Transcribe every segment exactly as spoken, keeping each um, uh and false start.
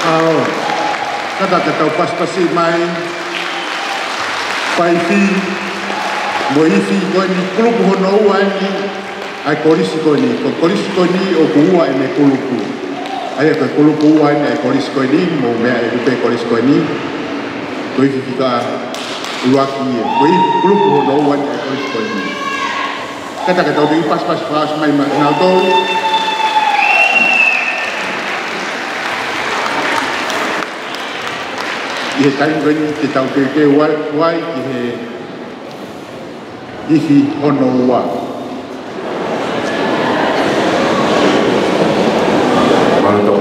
ʻAo, kātaki ke tau pasipasi mai, fai ifi, mo e ifi ko eni, kulupu hono ua eni ʻa e kolisi ko eni, ko e kolisi ko eni ʻoku ua ʻene kulupu. ʻA ia ko e kulupu ua eni ʻa e kolisi ko eni, mou meaʻi ʻe koe e kolisi ko eni. Ko e ifi fika ʻuluaki ia, ko e kulupu hono ua eni ʻa e kolisi ko eni. Kātaki ke tau toki pasipasi fakaʻosi mai maʻanautolu. ʻI he taimi ko eni te tau teuteu ai ki he ifi hono ua. Mālō.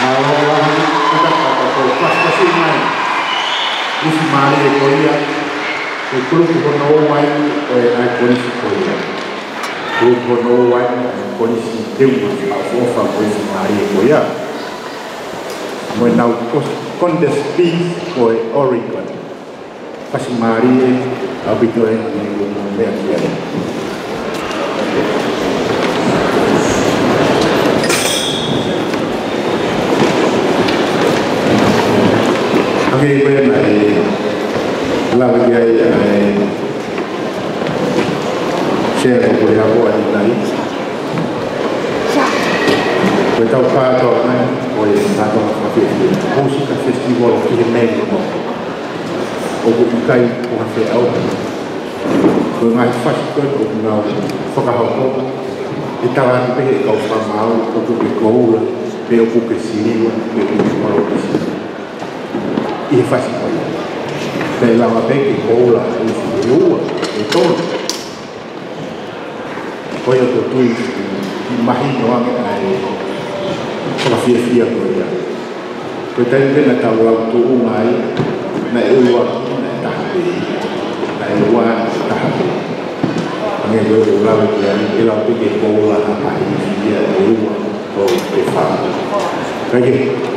Mālō lahi, ʻoku ou fakafetaʻi mai. Kuo ʻosi mālie ko ia, ʻa e kulupu hono ua ʻa e ʻae konisi ko ia. Kulupu hono ua ʻa e konisi teunga fakaʻofoʻofa kuo ʻosi mālie ko ia. Mo ʻenau kos-, contest piece ko e Oregon. Fasi mālie, ʻaupito ē, ʻa e meʻa ko ia. ʻA ia ko e meʻa ʻe lava ki ai ʻa e sea ko e ako ʻanenai. Ko e tau kātoa mai, ko e kātoa fakafiefia. Mūsika festival ki he meʻa ko ʻoku ʻikai ko ha feʻauhi. Ko e ngaahi fasi ko ē ʻoku nau fakahoko, ʻe tala atu pē ʻe he kau fakamaau ʻoku ke koula, pe ʻoku ke siliva, pe ʻoku ke koloa. ʻI he fasi ko ia. Pea ʻe lava pē ke koula, ʻe ua, ʻe tolu. Ko ia ʻoku ou tui ʻe mahino ange ʻa e fakafiefia ko ia. Ko e taimi pē naʻa tau lau tuʻunga ai, naʻe ua, naʻe taha pē. Naʻe ua, naʻe taha pē. Hangē ko e ʻoku ou lave ki ai, ʻe lava pē ke koula ha pahi ia ʻe ua. Ko e fā. Thank you.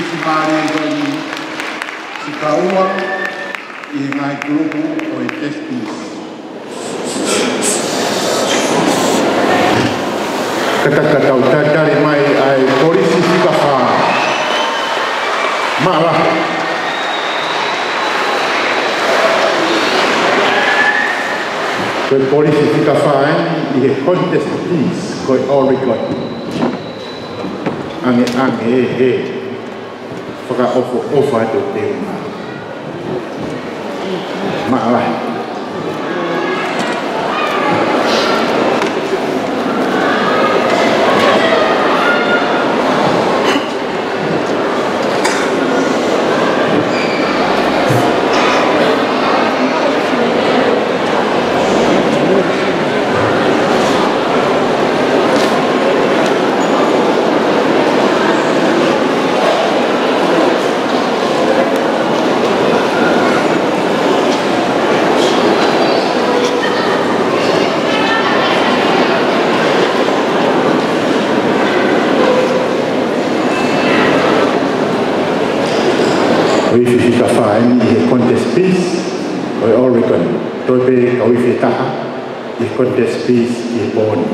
Mālie ko eni, siʻi kau ua ʻi he ngaahi kulupu ʻo e Test Piece. Ka ta, ka tau tatali mai ʻa e kolisi fika fā. Mālō. Ko e kolisi fika fā eni ʻi he Contest Piece, ko e Oregon. Ange, ange, ē, ē. Fakaʻofoʻofa atu te ma. Mālō. Ko e ifi fika fā eni ʻi he Contest Piece ʻo e Oregon. Toe pē kau ifi ʻe taha ʻi he Contest Piece ʻi he pō ni.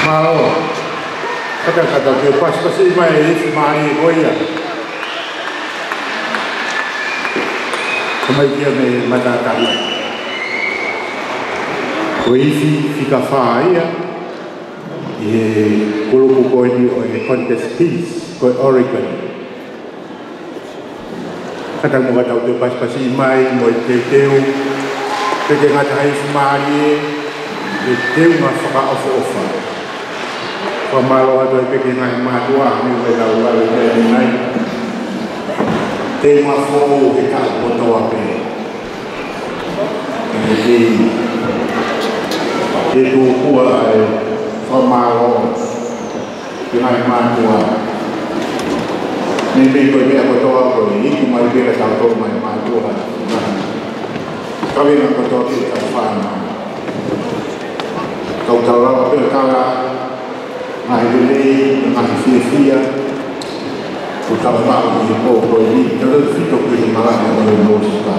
Mālō. Kātaki ke tau pasipasi mai e ifi mālie ko ia. Ko mai kia me matātahi. Ko e ifi fika fā ia ʻi he kulupu ko eni ʻo e Contest Piece, ko e Oregon. Kātaki muʻa ke tau toe pasipasi mai mo e teuteu, pea ke ngata ai ifi mālie, e teunga fakaʻofoʻofa. Fakamālō atu ai pē ki he ngaahi mātuʻa, ʻi he lau lau e meʻa ni mai. Teunga foʻou he taʻu kotoa pē. ʻE, ʻe, ʻe tuku ʻa e fakamālō ki he ngaahi mātuʻa. Meimei ko e meʻa kotoa ko e iku mai pē kia tautolu ngaahi mātuʻa. Kavenga kotoa ki he tau fānau. Kau tau lava pē ʻo tala ngaahi lelei, ngaahi fiefia, ʻoku tau maʻu ʻi he pō ko eni, tautautefito ki he malaʻe ʻo e Mōsika.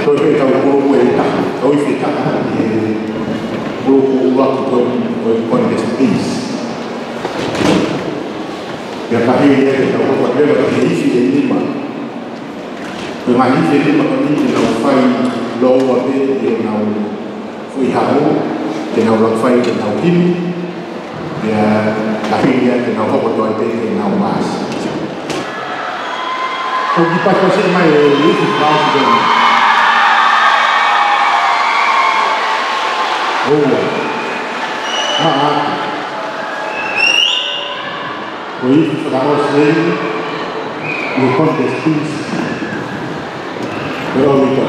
Ko e tau kulupu ʻe taha, tau ifi ʻe taha, ʻi he kulupu ʻuluaki ko eni, ko e Contest Piece. Pea ka hili ʻe tau kulupu leva ki he ifi ʻe nima. Ko e ngaahi ifi ʻe nima ko eni te nau fai lōua pē ʻenau foʻi haʻu, te nau lava fai ʻenau himi. Pea Ka hili ia ke nau hoko atu ai pē ke nau maasi. Ko e kiʻi pasipasi mai e ifi maasi pē. ʻOua. Maʻa atu. Ko e ifi fakaʻosi eni ʻi he contest piece. Veronica.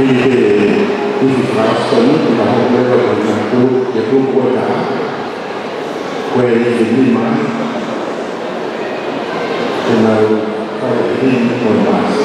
Hili pē e ifi fakaʻosi ko eni, ʻi he hoʻo leva ko e kulu, e kulu ko e taha. Ko e ifi nima, ko e nau fai e ifi ko e maasi.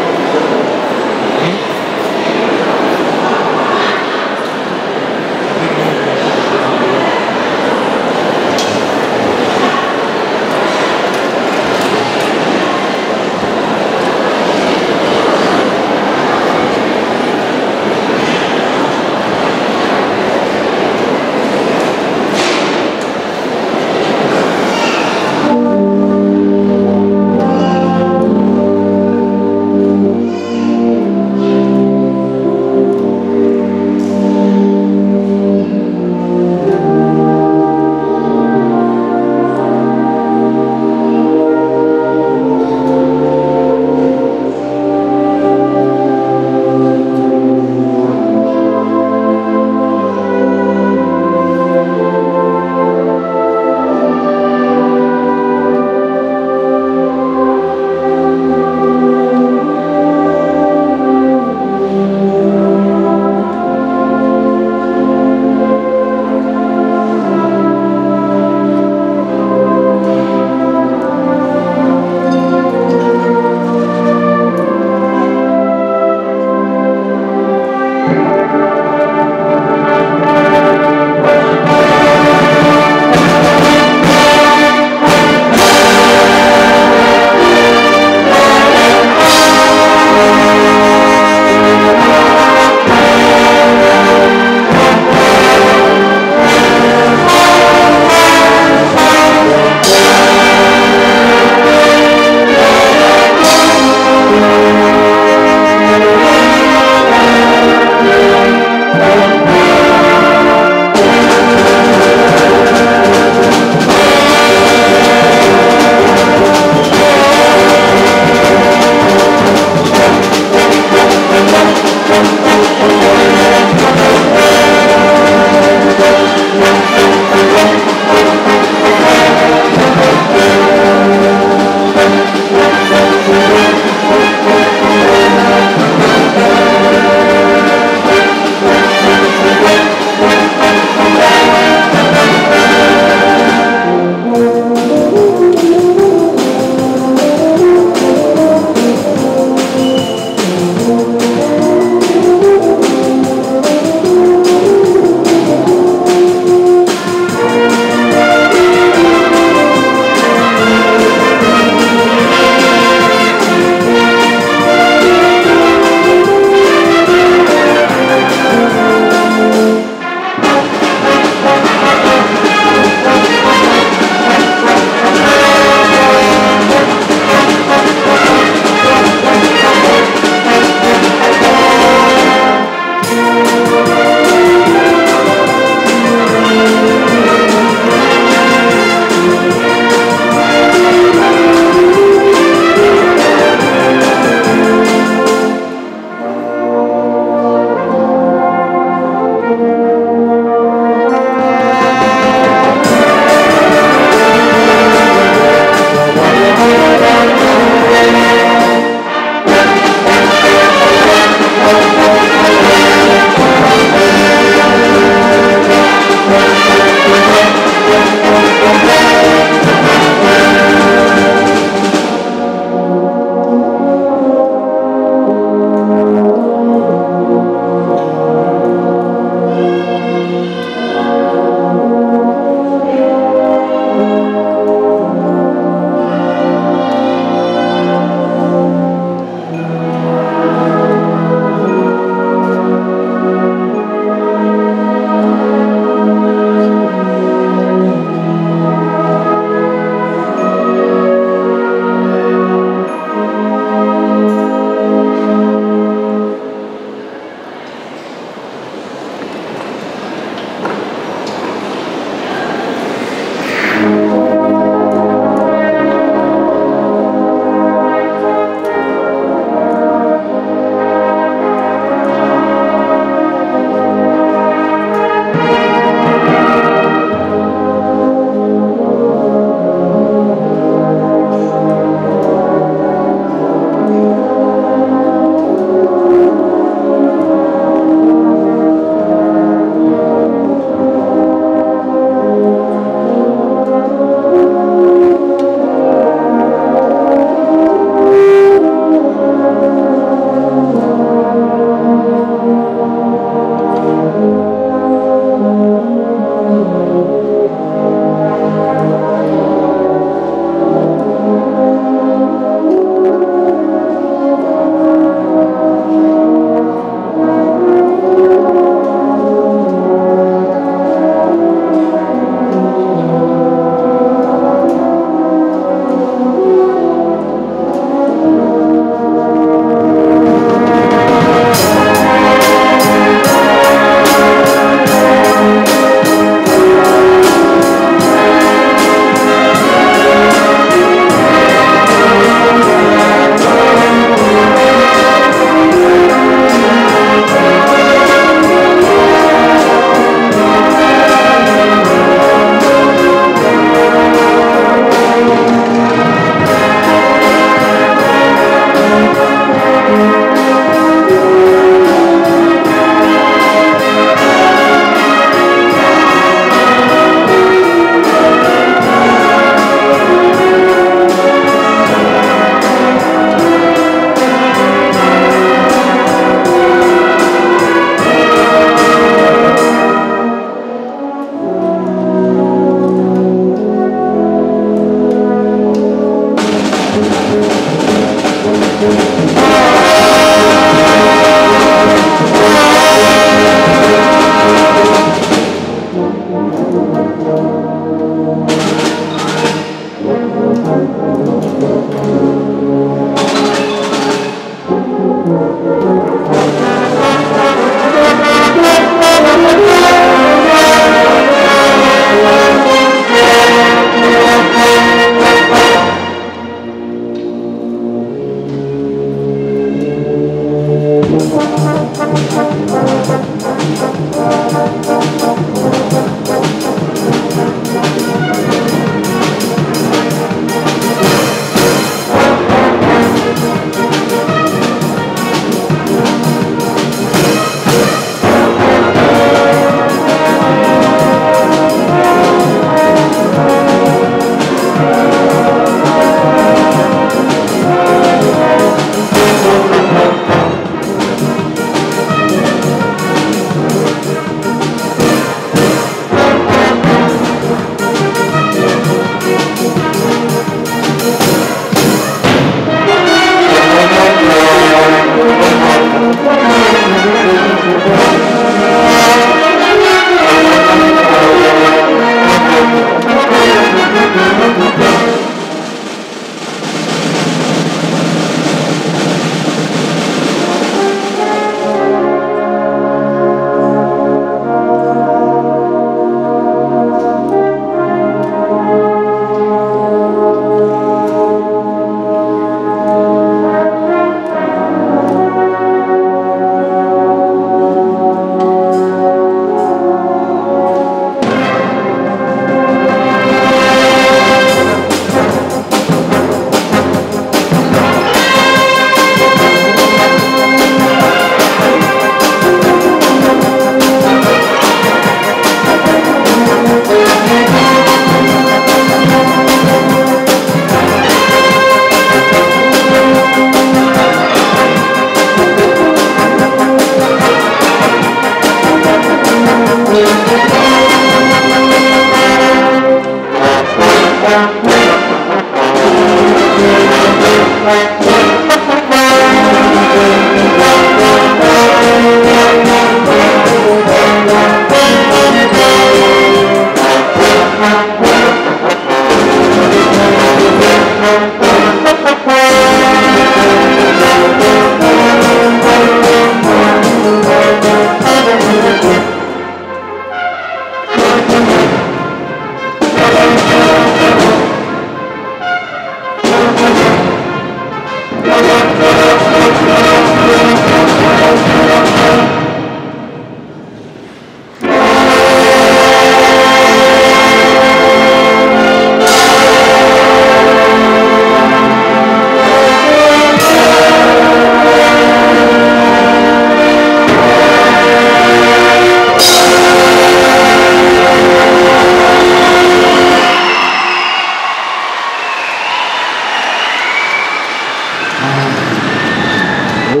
Ko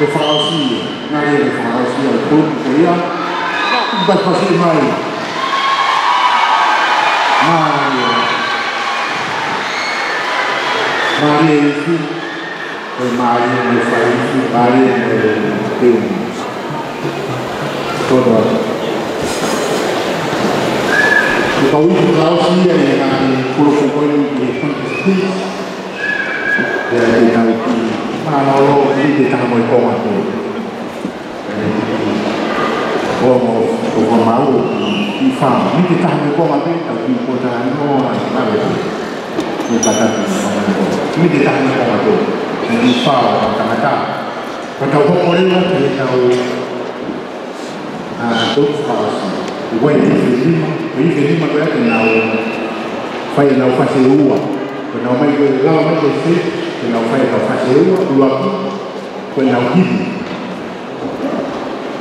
e fakaʻosi, ngali e fakaʻosi ʻa e potu ko ia. Kuo pasi mai. Mālie. Mālie ifi. Ko e mālie mo e fai ifi, mālie mo e teu. Kotoa. Ko e kau ifi fakaʻosi ia ʻe ngaahi kulo foʻou ʻi he contest. Pea te tau kiʻi mālōlō, miniti ʻe taha mo e konga pē. Ko mo, ko mo mau, kiʻi fā, miniti ʻe taha mo e konga pē, tau kiʻi pōtalanoa ai, ʻave pē. Ko e kātaki, miniti ʻe taha mo e konga pē. Kiʻi fā, tangata. Ka tau hoko leva ki he tau ʻa, ko e fakaʻosi. Ko e ifi ʻe nima, ko e ifi ʻe nima ko ia te nau fai ʻenau fasi ʻe ua. Ko ʻenau ō mai ko e lava mai ko e se, te nau fai ʻenau fasi ʻe ua, ʻuluaki, ko ʻenau himi.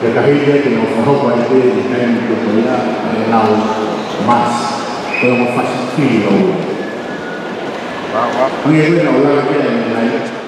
Pea ka hili ia te nau fakahoko ai pē ʻi he taimi ko ia ʻenau masi. Ko e ongo fasi fili ʻo ua. Hangē ko ʻenau lava pē ʻa e meʻa nai.